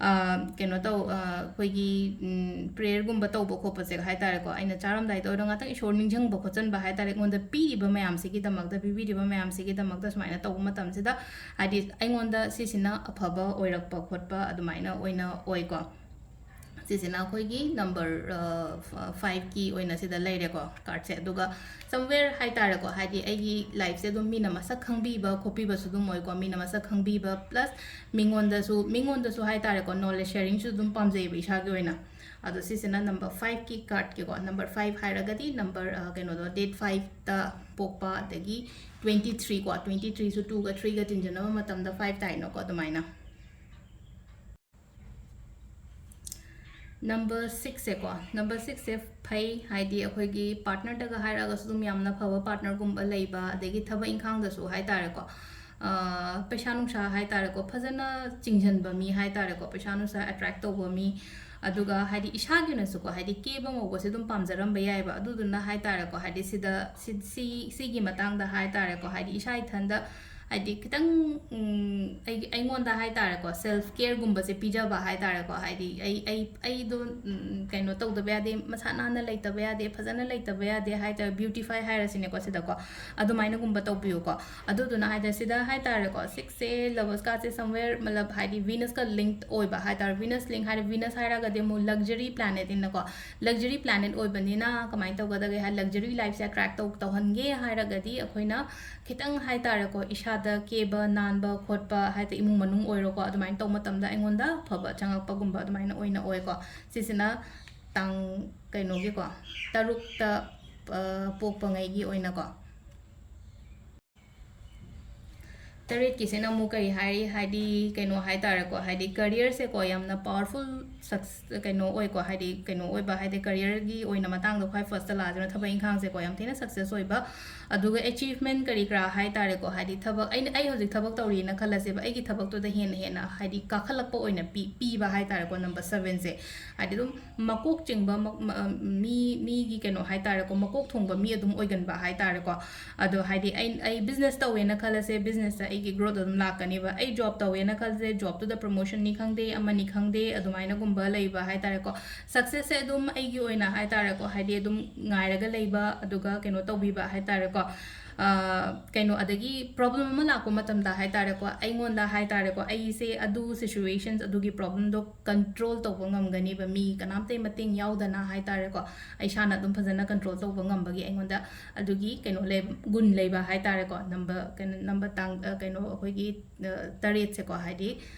ꯑ, ꯀꯩꯅꯣ ꯇꯧ-, ꯑ, ꯑꯩꯈꯣꯏꯒꯤ, ꯎꯝ, prayer ꯒꯨꯝꯕ ꯇꯧꯕ ꯈꯣꯠꯄꯁꯦ ꯍꯥꯏ ꯇꯥꯔꯦꯀꯣ, ꯑꯩꯅ ꯆꯥꯔꯝꯗꯥꯏꯗ ꯑꯣꯏꯔꯣ ꯉꯥꯛꯇꯪ ꯏꯁꯣꯔ ꯅꯤꯡꯁꯤꯡꯕ ꯈꯣꯠꯆꯟꯕ ꯍꯥꯏ ꯇꯥꯔꯦ, ꯑꯩꯉꯣꯟꯗ ꯄꯤꯔꯤꯕ ꯃꯌꯥꯝꯁꯤꯒꯤꯗꯃꯛꯇ, ꯄꯤꯕꯤꯔꯤꯕ ꯃꯌꯥꯝꯁꯤꯒꯤꯗꯃꯛꯇ ꯁꯨꯃꯥꯏꯅ ꯇꯧꯕ ꯃꯇꯝꯁꯤꯗ, ꯍꯥꯏꯗꯤ ꯑꯩꯉꯣꯟꯗ ꯁꯤꯁꯤꯅ ꯑꯐꯕ ꯑꯣꯏꯔꯛꯄ ꯈꯣꯠꯄ ꯑꯗꯨꯃꯥꯏꯅ ꯑꯣꯏꯅ ꯑꯣꯏꯀꯣ꯫ ꯁꯤꯁꯤꯅ ꯑꯩꯈꯣꯏꯒꯤ number, ꯑ, ꯐ-, five ꯀꯤ ꯑꯣꯏꯅ ꯁꯤꯗ ꯂꯩꯔꯦꯀꯣ card ꯁꯦ꯫ ꯑꯗꯨꯒ somewhere ꯍꯥꯏ ꯇꯥꯔꯦꯀꯣ, ꯍꯥꯏꯗꯤ ꯑꯩꯒꯤ life ꯁꯦ ꯑꯗꯨꯝ ꯃꯤꯅ ꯃꯁꯛ ꯈꯪꯕꯤꯕ ꯈꯣꯠꯄꯤꯕꯁꯨ ꯑꯗꯨꯝ ꯑꯣꯏꯀꯣ, ꯃꯤꯅ ꯃꯁꯛ ꯈꯪꯕꯤꯕ plus ꯃꯤꯉꯣꯟꯗꯁꯨ, ꯃꯤꯉꯣꯟꯗꯁꯨ ꯍꯥꯏ ꯇꯥꯔꯦꯀꯣ, knowledge sharing ꯁꯨ ꯑꯗꯨꯝ ꯄꯥꯝꯖꯩꯌꯦꯕ ꯏꯁꯥꯒꯤ ꯑꯣꯏꯅ꯫ ꯑꯗꯣ ꯁꯤꯁꯤꯅ number five ꯀꯤ card ꯀꯤꯀꯣ, number five ꯍꯥꯏꯔꯒꯗꯤ number, ꯑ, ꯀꯩꯅꯣꯗꯣ, date five ꯇ ꯄꯣꯛꯄ, ꯑꯗꯒꯤ twenty three ꯀꯣ, twenty three ꯁꯨ two ꯒ three ꯒ ꯇꯤꯟꯖꯟꯅꯕ ꯃꯇꯝꯗ five ꯇꯥꯏꯅꯀꯣ, ꯑꯗꯨꯃꯥꯏꯅ꯫ Number six ꯁꯦꯀꯣ, number six ꯁꯦ ꯐꯩ, ꯍꯥꯏꯗꯤ ꯑꯩꯈꯣꯏꯒꯤ partner ꯗꯒ ꯍꯥꯏꯔꯛꯑꯒꯁꯨ ꯑꯗꯨꯝ ꯌꯥꯝꯅ ꯐꯕ partner ꯒꯨꯝꯕ ꯂꯩꯕ, ꯑꯗꯒꯤ ꯊꯕꯛ ꯏꯪꯈꯥꯡꯗꯁꯨ ꯍꯥꯏ ꯇꯥꯔꯦꯀꯣ, ꯑ, ꯄꯩꯁꯥ ꯅꯨꯡꯁꯥ ꯍꯥꯏ ꯇꯥꯔꯦꯀꯣ, ꯐꯖꯅ ꯆꯤꯡꯁꯤꯟꯕ ꯃꯤ ꯍꯥꯏ ꯇꯥꯔꯦꯀꯣ, ꯄꯩꯁꯥ ꯅꯨꯡꯁꯥ attract ꯇꯧꯕ ꯃꯤ, ꯑꯗꯨꯒ ꯍꯥꯏꯗꯤ ꯏꯁꯥꯒꯤ ꯑꯣꯏꯅꯁꯨꯀꯣ, ꯍꯥꯏꯗꯤ ꯀꯦꯕ ꯉꯧꯕꯁꯦ ꯑꯗꯨꯝ ꯄꯥꯝꯖꯔꯝꯕ ꯌꯥꯏꯑꯕ, ꯑꯗꯨꯗꯨꯅ ꯍꯥꯏ ꯇꯥꯔꯦꯀꯣ, ꯍꯥꯏꯗꯤ ꯁꯤꯗ, ꯁꯤ-, ꯁꯤ-, ꯁꯤꯒꯤ ꯃꯇꯥꯡꯗ ꯍꯥꯏ ꯇꯥꯔꯦꯀꯣ, ꯍꯥꯏꯗꯤ ꯏꯁꯥ ꯏꯊꯟꯗ ꯍꯥꯏꯗꯤ ꯈꯤꯇꯪ, ꯎꯝ, ꯑꯩ-, ꯑꯩꯉꯣꯟꯗ ꯍꯥꯏ ꯇꯥꯔꯦꯀꯣ, self care ꯒꯨꯝꯕꯁꯦ ꯄꯤꯖꯕ ꯍꯥꯏ ꯇꯥꯔꯦꯀꯣ, ꯍꯥꯏꯗꯤ ꯑꯩ, ꯑꯩ, ꯑꯩꯗꯣ, ꯎꯝ, ꯀꯩꯅꯣ ꯇꯧꯗꯕ ꯌꯥꯗꯦ, ꯃꯁꯥ ꯅꯥꯟꯅ ꯂꯩꯇꯕ ꯌꯥꯗꯦ, ꯐꯖꯅ ꯂꯩꯇꯕ ꯌꯥꯗꯦ ꯍꯥꯏ ꯇꯥꯔꯦ, beautify ꯍꯥꯏꯔꯁꯤꯅꯦꯀꯣ ꯁꯤꯗꯀꯣ, ꯑꯗꯨꯃꯥꯏꯅꯒꯨꯝꯕ ꯇꯧꯕꯤꯌꯨꯀꯣ꯫ ꯑꯗꯨꯗꯨꯅ ꯍꯥꯏ ꯇꯥꯔꯦ, ꯁꯤꯗ ꯍꯥꯏ ꯇꯥꯔꯦꯀꯣ, six ꯁꯦ Lovers card ꯁꯦ somewhere, ꯃꯇꯂꯕ, ꯍꯥꯏꯗꯤ Venus ꯀ link ꯑꯣꯏꯕ ꯍꯥꯏ ꯇꯥꯔꯦ, Venus link ꯍꯥꯏꯔꯦ, Venus ꯍꯥꯏꯔꯒꯗꯤ ꯑꯃꯨꯛ luxury planet ꯅꯤꯅꯀꯣ, luxury planet ꯑꯣꯏꯕꯅꯤꯅ ꯀꯃꯥꯏꯅ ꯇꯧꯒꯗꯒꯦ ꯍꯥꯏ, luxury life ꯁꯦ attract ꯇꯧ-, ꯇꯧꯍꯟꯒꯦ ꯍꯥꯏꯔꯒꯗꯤ ꯑꯩꯈꯣꯏꯅ ꯈꯤꯇꯪ ꯍꯥꯏ ꯇꯥꯔꯦꯀꯣ, ꯏꯁꯥꯗ ꯀꯦꯕ ꯅꯥꯟꯕ ꯈꯣꯠꯄ, ꯍꯥꯏꯗꯤ ꯏꯃꯨꯡ ꯃꯅꯨꯡ ꯑꯣꯏꯔꯣꯀꯣ, ꯑꯗꯨꯃꯥꯏꯅ ꯇꯧꯕ ꯃꯇꯝꯗ ꯑꯩꯉꯣꯟꯗ ꯑꯐꯕ ꯆꯪꯉꯛꯄꯒꯨꯝꯕ ꯑꯗꯨꯃꯥꯏꯅ ꯑꯣꯏꯅ ꯑꯣꯏꯀꯣ꯫ ꯁꯤꯁꯤꯅ ꯇꯥꯡ ꯀꯩꯅꯣꯒꯤꯀꯣ, ꯇꯔꯨꯛꯇ ꯑ, ꯄꯣꯛꯄꯉꯩꯒꯤ ꯑꯣꯏꯅꯀꯣ꯫ ꯇꯔꯦꯠꯀꯤꯁꯤꯅ ꯑꯃꯨꯛ ꯀꯔꯤ ꯍꯥꯏꯔꯤ, ꯍꯥꯏꯗꯤ ꯀꯩꯅꯣ ꯍꯥꯏꯇꯥꯔꯦꯀꯣ, ꯍꯥꯏꯗꯤ career ꯁꯦꯀꯣ, ꯌꯥꯝꯅ powerful success ꯀꯩꯅꯣ ꯑꯣꯏꯀꯣ, ꯍꯥꯏꯗꯤ ꯀꯩꯅꯣ ꯑꯣꯏꯕ, ꯍꯥꯏꯗꯤ career ꯒꯤ ꯑꯣꯏꯅ ꯃꯇꯥꯡꯗ ꯈ꯭ꯋꯥꯏ first ꯇ ꯂꯥꯛꯑꯁꯤꯅ ꯊꯕꯛ ꯏꯪꯈꯥꯡꯁꯦꯀꯣ, ꯌꯥꯝ ꯊꯤꯅ success ꯑꯣꯏꯕ꯫ ꯑꯗꯨꯒ achievement ꯀꯔꯤ ꯀꯔꯥ ꯍꯥꯏꯇꯥꯔꯦꯀꯣ, ꯍꯥꯏꯗꯤ ꯊꯕꯛ, ꯑꯩꯅ, ꯑꯩ ꯍꯧꯖꯤꯛ ꯊꯕꯛ ꯇꯧꯔꯤꯅ ꯈꯜꯂꯁꯦꯕ, ꯑꯩꯒꯤ ꯊꯕꯛꯇꯨꯗ ꯍꯦꯟꯅ ꯍꯦꯟꯅ ꯍꯥꯏꯗꯤ ꯀꯥꯈꯠꯂꯛꯄ ꯑꯣꯏꯅ ꯄꯤ-, ꯄꯤꯕ ꯍꯥꯏꯇꯥꯔꯦꯀꯣ, number seven ꯁꯦ꯫ ꯍꯥꯏꯗꯤ ꯑꯗꯨꯝ ꯃꯀꯣꯛ ꯆꯤꯡꯕ ꯃ-, ꯃ-, ꯃꯤ, ꯃꯤꯒꯤ ꯀꯩꯅꯣ ꯍꯥꯏꯇꯥꯔꯦꯀꯣ, ꯃꯀꯣꯛ ꯊꯣꯡꯕ ꯃꯤ ꯑꯗꯨꯝ ꯑꯣꯏꯒꯟꯕ ꯍꯥꯏꯇꯥꯔꯦꯀꯣ꯫ ꯑꯗꯣ ꯍꯥꯏꯗꯤ ꯑꯩ, ꯑꯩ business ꯇꯧꯋꯦꯅ ꯈꯜꯂꯁꯦ, business ꯇ ꯑꯩꯒꯤ growth ꯑꯗꯨꯝ ꯂꯥꯛꯀꯅꯤꯕ꯫ ꯑꯩ job ꯇꯧꯋꯦꯅ ꯈꯜꯂꯁꯦ, job ꯇꯨꯗ promotion ꯅꯤ ꯈꯪꯗꯦ, ꯑꯃꯅꯤ ꯈꯪꯗꯦ, ꯑꯗꯨꯃꯥꯏꯅꯒꯨꯝꯕ ꯂꯩꯕ ꯍꯥꯏꯇꯥꯔꯦꯀꯣ꯫ Success ꯁꯦ ꯑꯗꯨꯝ ꯑꯩꯒꯤ ꯑꯣꯏꯅ ꯍꯥꯏꯇꯥꯔꯦꯀꯣ, ꯍꯥꯏꯗꯤ ꯑꯗꯨꯝ ꯉꯥꯏꯔꯒ ꯂꯩꯕ, ꯑꯗꯨꯒ ꯀꯩꯅꯣ ꯇꯧꯕꯤꯕ ꯍꯥꯏꯇꯥꯔꯦꯀꯣ꯫ ꯑ, ꯀꯩꯅꯣ, ꯑꯗꯒꯤ problem ꯑꯃ ꯂꯥꯛꯄ ꯃꯇꯝꯗ ꯍꯥꯏꯇꯥꯔꯦꯀꯣ, ꯑꯩꯉꯣꯟꯗ ꯍꯥꯏꯇꯥꯔꯦꯀꯣ, ꯑꯩꯁꯦ ꯑꯗꯨ situations, ꯑꯗꯨꯒꯤ problem ꯗꯣ control ꯇꯧꯕ ꯉꯝꯒꯅꯤꯕ, ꯃꯤ ꯀꯅꯥꯝꯇꯒꯤ ꯃꯇꯦꯡ ꯌꯥꯎꯗꯅ ꯍꯥꯏꯇꯥꯔꯦꯀꯣ, ꯑꯩ ꯏꯁꯥꯅ ꯑꯗꯨꯝ ꯐꯖꯅ control ꯇꯧꯕ ꯉꯝꯕꯒꯤ ꯑꯩꯉꯣꯟꯗ ꯑꯗꯨꯒꯤ ꯀꯩꯅꯣ ꯂꯩ, ꯒꯨꯟ ꯂꯩꯕ ꯍꯥꯏꯇꯥꯔꯦꯀꯣ꯫ Number, ꯀꯩꯅꯣ, number ꯇꯥꯡ-, ꯑ, ꯀꯩꯅꯣ, ꯑꯩꯈꯣꯏꯒꯤ, ꯑ, ꯇꯔꯦꯠꯁꯦꯀꯣ, ꯍꯥꯏꯗꯤ,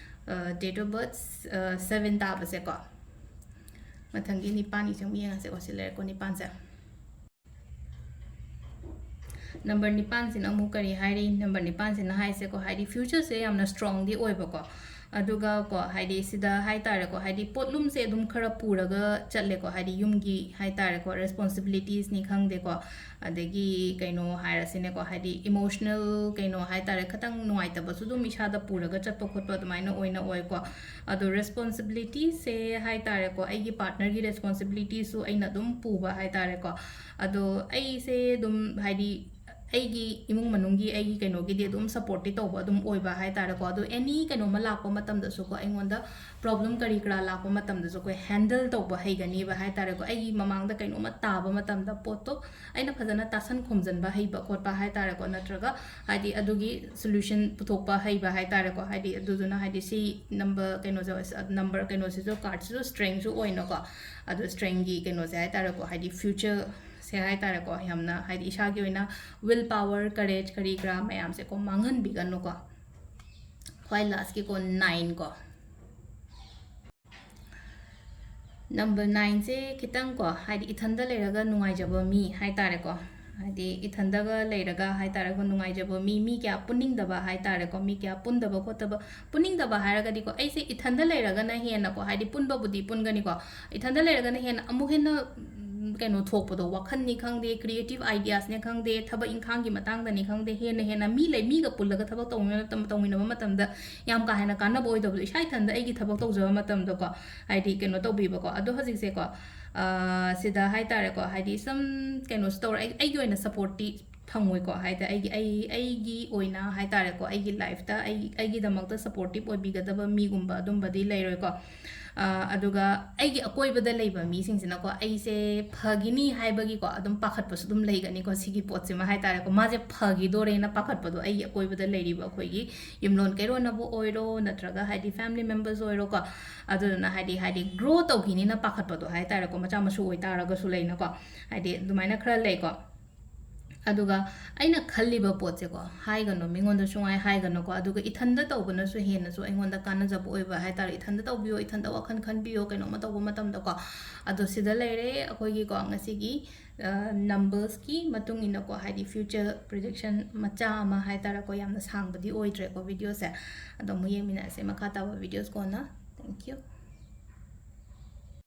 ꯑ, date of birth, ꯑ, seven ꯇꯥꯕꯁꯦꯀꯣ꯫ ꯃꯊꯪꯒꯤ ꯅꯤꯄꯥꯟꯒꯤꯁꯦ ꯑꯃꯨꯛ ꯌꯦꯡꯉꯁꯦꯀꯣ, ꯁꯤ ꯂꯩꯔꯦꯀꯣ, ꯅꯤꯄꯥꯟꯁꯦ꯫ Number ꯅꯤꯄꯥꯟꯁꯤꯅ ꯑꯃꯨꯛ ꯀꯔꯤ ꯍꯥꯏꯔꯤ? Number ꯅꯤꯄꯥꯟꯁꯤꯅ ꯍꯥꯏꯁꯦꯀꯣ, ꯍꯥꯏꯗꯤ future ꯁꯦ ꯌꯥꯝꯅ strong ꯗꯤ ꯑꯣꯏꯕꯀꯣ, ꯑꯗꯨꯒ ꯀꯣ, ꯍꯥꯏꯗꯤ ꯁꯤꯗ ꯍꯥꯏꯇꯥꯔꯦꯀꯣ, ꯍꯥꯏꯗꯤ ꯄꯣꯠꯂꯨꯝꯁꯦ ꯑꯗꯨꯝ ꯈꯔ ꯄꯨꯔꯒ ꯆꯠꯂꯦꯀꯣ, ꯍꯥꯏꯗꯤ ꯌꯨꯝꯒꯤ ꯍꯥꯏꯇꯥꯔꯦꯀꯣ, responsibilities ꯅꯤ ꯈꯪꯗꯦꯀꯣ, ꯑꯗꯒꯤ ꯀꯩꯅꯣ ꯍꯥꯏꯔꯁꯤꯅꯦꯀꯣ, ꯍꯥꯏꯗꯤ emotional ꯀꯩꯅꯣ ꯍꯥꯏꯇꯥꯔꯦ, ꯈꯤꯇꯪ ꯅꯨꯡꯉꯥꯏꯇꯕꯁꯨ ꯑꯗꯨꯝ ꯏꯁꯥꯗ ꯄꯨꯔꯒ ꯆꯠꯄ ꯈꯣꯠꯄ ꯑꯗꯨꯃꯥꯏꯅ ꯑꯣꯏꯅ ꯑꯣꯏꯀꯣ꯫ ꯑꯗꯣ responsibility ꯁꯦ ꯍꯥꯏꯇꯥꯔꯦꯀꯣ, ꯑꯩꯒꯤ partner ꯒꯤ responsibility ꯁꯨ ꯑꯩꯅ ꯑꯗꯨꯝ ꯄꯨꯕ ꯍꯥꯏꯇꯥꯔꯦꯀꯣ꯫ ꯑꯗꯣ ꯑꯩꯁꯦ ꯑꯗꯨꯝ ꯍꯥꯏꯗꯤ ꯑꯩꯒꯤ ꯏꯃꯨꯡ ꯃꯅꯨꯡꯒꯤ, ꯑꯩꯒꯤ ꯀꯩꯅꯣꯒꯤꯗꯤ ꯑꯗꯨꯝ support ꯇꯤ ꯇꯧꯕ ꯑꯗꯨꯝ ꯑꯣꯏꯕ ꯍꯥꯏꯇꯥꯔꯦꯀꯣ꯫ ꯑꯗꯣ any ꯀꯩꯅꯣꯝꯃ ꯂꯥꯛꯄ ꯃꯇꯝꯗꯁꯨꯀꯣ, ꯑꯩꯉꯣꯟꯗ problem ꯀꯔꯤ ꯀꯔꯥ ꯂꯥꯛꯄ ꯃꯇꯝꯗꯁꯨ ꯑꯩꯈꯣꯏ handle ꯇꯧꯕ ꯍꯩꯒꯅꯤꯕ ꯍꯥꯏꯇꯥꯔꯦꯀꯣ꯫ ꯑꯩꯒꯤ ꯃꯃꯥꯡꯗ ꯀꯩꯅꯣꯝꯃ ꯇꯥꯕ ꯃꯇꯝꯗ ꯄꯣꯠꯇꯣ ꯑꯩꯅ ꯐꯖꯅ ꯇꯥꯁꯟ ꯈꯣꯝꯖꯟꯕ ꯍꯩꯕ ꯈꯣꯠꯄ ꯍꯥꯏꯇꯥꯔꯦꯀꯣ, ꯅꯠꯇ꯭ꯔꯒ ꯍꯥꯏꯗꯤ ꯑꯗꯨꯒꯤ solution ꯄꯨꯊꯣꯛꯄ ꯍꯩꯕ ꯍꯥꯏꯇꯥꯔꯦꯀꯣ꯫ ꯍꯥꯏꯗꯤ ꯑꯗꯨꯗꯨꯅ ꯍꯥꯏꯗꯤ ꯁꯤ number ꯀꯩꯅꯣꯁꯦ, number ꯀꯩꯅꯣꯁꯤꯁꯨ, card ꯁꯤꯁꯨ strength ꯁꯨ ꯑꯣꯏꯅꯀꯣ꯫ ꯑꯗꯣ strength ꯀꯤ ꯀꯩꯅꯣꯁꯦ ꯍꯥꯏꯇꯥꯔꯦꯀꯣ, ꯍꯥꯏꯗꯤ future ꯁꯦ ꯍꯥꯏꯇꯥꯔꯦꯀꯣ, ꯌꯥꯝꯅ ꯍꯥꯏꯗꯤ ꯏꯁꯥꯒꯤ ꯑꯣꯏꯅ will power, courage ꯀꯔꯤ ꯀꯔꯥ ꯃꯌꯥꯝꯁꯦꯀꯣ ꯃꯥꯡꯍꯟꯕꯤꯒꯅꯨꯀꯣ꯫ ꯈ꯭ꯋꯥꯏ last ꯀꯤꯀꯣ, nine ꯀꯣ꯫ ꯅꯝꯕꯔ ꯅꯥꯏꯟꯁꯦ ꯈꯤꯇꯪ ꯀꯣ, ꯍꯥꯏꯗꯤ ꯏꯊꯟꯗ ꯂꯩꯔꯒ ꯅꯨꯡꯉꯥꯏꯖꯕ ꯃꯤ ꯍꯥꯏ ꯇꯥꯔꯦꯀꯣ, ꯍꯥꯏꯗꯤ ꯏꯊꯟꯗꯒ ꯂꯩꯔꯒ ꯍꯥꯏ ꯇꯥꯔꯦꯀꯣ, ꯅꯨꯡꯉꯥꯏꯖꯕ ꯃꯤ, ꯃꯤ ꯀꯌꯥ ꯄꯨꯟꯅꯤꯡꯗꯕ ꯍꯥꯏ ꯇꯥꯔꯦꯀꯣ, ꯃꯤ ꯀꯌꯥ ꯄꯨꯟꯗꯕ ꯈꯣꯠꯇꯕ, ꯄꯨꯟꯅꯤꯡꯗꯕ ꯍꯥꯏꯔꯒꯗꯤꯀꯣ, ꯑꯩꯁꯦ ꯏꯊꯟꯗ ꯂꯩꯔꯒꯅ ꯍꯦꯟꯅꯀꯣ, ꯍꯥꯏꯗꯤ ꯄꯨꯟꯕꯕꯨꯗꯤ ꯄꯨꯟꯒꯅꯤꯀꯣ, ꯏꯊꯟꯗ ꯂꯩꯔꯒꯅ ꯍꯦꯟꯅ ꯑꯃꯨꯛ ꯍꯦꯟꯅ ꯎꯝ, ꯀꯩꯅꯣ ꯊꯣꯛꯄꯗꯣ, ꯋꯥꯈꯜꯅꯤ ꯈꯪꯗꯦ, creative ideasꯅꯦ ꯈꯪꯗꯦ, ꯊꯕꯛ ꯏꯪꯈꯥꯡꯒꯤ ꯃꯇꯥꯡꯗꯅꯤ ꯈꯪꯗꯦ, ꯍꯦꯟꯅ ꯍꯦꯟꯅ ꯃꯤ ꯂꯩ, ꯃꯤꯒ ꯄꯨꯜꯂꯒ ꯊꯕꯛ ꯇꯧꯃꯤꯟꯅ-, ꯇꯧꯃꯤꯟꯅꯕ ꯃꯇꯝꯗ ꯌꯥꯝ ꯀꯥ ꯍꯦꯟꯅ ꯀꯥꯟꯅꯕ ꯑꯣꯏꯗꯕꯗꯣ, ꯏꯁꯥ ꯏꯊꯟꯗ ꯑꯩꯒꯤ ꯊꯕꯛ ꯇꯧꯖꯕ ꯃꯇꯝꯗꯀꯣ, ꯍꯥꯏꯗꯤ ꯀꯩꯅꯣ ꯇꯧꯕꯤꯕꯀꯣ꯫ ꯑꯗꯣ ꯍꯧꯖꯤꯛꯁꯦꯀꯣ, ꯑꯥ, ꯁꯤꯗ ꯍꯥꯏ ꯇꯥꯔꯦꯀꯣ, ꯍꯥꯏꯗꯤ ꯁꯨꯝ ꯀꯩꯅꯣꯁꯨ ꯇꯧꯔ-, ꯑꯩ-, ꯑꯩꯒꯤ ꯑꯣꯏꯅ supportꯇꯤ ꯐꯪꯉꯣꯏꯀꯣ꯫ ꯍꯥꯏꯗꯤ ꯑꯩꯒꯤ, ꯑꯩ, ꯑꯩꯒꯤ ꯑꯣꯏꯅ ꯍꯥꯏ ꯇꯥꯔꯦꯀꯣ, ꯑꯩꯒꯤ lifeꯇ ꯑꯩ, ꯑꯩꯒꯤꯗꯃꯛꯇ supportive ꯑꯣꯏꯕꯤꯒꯗꯕ ꯃꯤꯒꯨꯝꯕ ꯑꯗꯨꯝꯕꯗꯤ ꯂꯩꯔꯣꯏꯀꯣ꯫ ꯑꯥ, ꯑꯗꯨꯒ ꯑꯩꯒꯤ ꯑꯀꯣꯏꯕꯗ ꯂꯩꯕ ꯃꯤꯁꯤꯡꯁꯤꯅꯀꯣ, ꯑꯩꯁꯦ ꯐꯒꯤꯅꯤ ꯍꯥꯏꯕꯒꯤꯀꯣ, ꯑꯗꯨꯝ ꯄꯥꯈꯠꯄꯁꯨ ꯑꯗꯨꯝ ꯂꯩꯒꯅꯤꯀꯣ, ꯁꯤꯒꯤ ꯄꯣꯠꯁꯤꯃ ꯍꯥꯏ ꯇꯥꯔꯦꯀꯣ꯫ ꯃꯥꯁꯦ ꯐꯒꯤꯗꯣꯔꯦꯅ ꯄꯥꯈꯠꯄꯗꯣ, ꯑꯩꯒꯤ ꯑꯀꯣꯏꯕꯗ ꯂꯩꯔꯤꯕ ꯑꯩꯈꯣꯏꯒꯤ ꯌꯨꯝꯂꯣꯟ ꯀꯩꯔꯣꯟꯅꯕꯨ ꯑꯣꯏꯔꯣ, ꯅꯠꯇ꯭ꯔꯒ ꯍꯥꯏꯗꯤ family members ꯑꯣꯏꯔꯣꯀꯣ, ꯑꯗꯨꯗꯨꯅ ꯍꯥꯏꯗꯤ, ꯍꯥꯏꯗꯤ grow ꯇꯧꯈꯤꯅꯤꯅ ꯄꯥꯈꯠꯄꯗꯣ ꯍꯥꯏ ꯇꯥꯔꯦꯀꯣ, ꯃꯆꯥ ꯃꯁꯨ ꯑꯣꯏꯇꯥꯔꯒꯁꯨ ꯂꯩꯅꯀꯣ, ꯍꯥꯏꯗꯤ ꯑꯗꯨꯃꯥꯏꯅ ꯈꯔ ꯂꯩꯀꯣ꯫ ꯑꯗꯨꯒ ꯑꯩꯅ ꯈꯜꯂꯤꯕ ꯄꯣꯠꯁꯦꯀꯣ, ꯍꯥꯏꯒꯅꯨ, ꯃꯤꯉꯣꯟꯗ ꯁꯨꯡꯍꯥꯏ ꯍꯥꯏꯒꯅꯨꯀꯣ꯫ ꯑꯗꯨꯒ ꯏꯊꯟꯗ ꯇꯧꯕꯅꯁꯨ ꯍꯦꯟꯅꯁꯨ ꯑꯩꯉꯣꯟꯗ ꯀꯥꯟꯅꯖꯕ ꯑꯣꯏꯕ ꯍꯥꯏ ꯇꯥꯔꯦ꯫ ꯏꯊꯟꯗ ꯇꯧꯕꯤꯌꯣ, ꯏꯊꯟꯗ ꯋꯥꯈꯜ ꯈꯟꯕꯤꯌꯣ ꯀꯩꯅꯣꯝꯃ ꯇꯧꯕ ꯃꯇꯝꯗꯀꯣ꯫ ꯑꯗꯣ ꯁꯤꯗ ꯂꯩꯔꯦ ꯑꯩꯈꯣꯏꯒꯤꯀꯣ, ꯉꯁꯤꯒꯤ, ꯑ, numbersꯀꯤ ꯃꯇꯨꯡ ꯏꯟꯅꯀꯣ, ꯍꯥꯏꯗꯤ future prediction ꯃꯆꯥ ꯑꯃ ꯍꯥꯏ ꯇꯥꯔꯦꯀꯣ, ꯌꯥꯝꯅ ꯁꯥꯡꯕꯗꯤ ꯑꯣꯏꯗ꯭ꯔꯦꯀꯣ videoꯁꯦ꯫ ꯑꯗꯣ ꯑꯃꯨꯛ ꯌꯦꯡꯃꯤꯟꯅꯔꯁꯦ ꯃꯈꯥ ꯇꯥꯕ videos ꯀꯣꯟꯅ꯫ Thank you꯫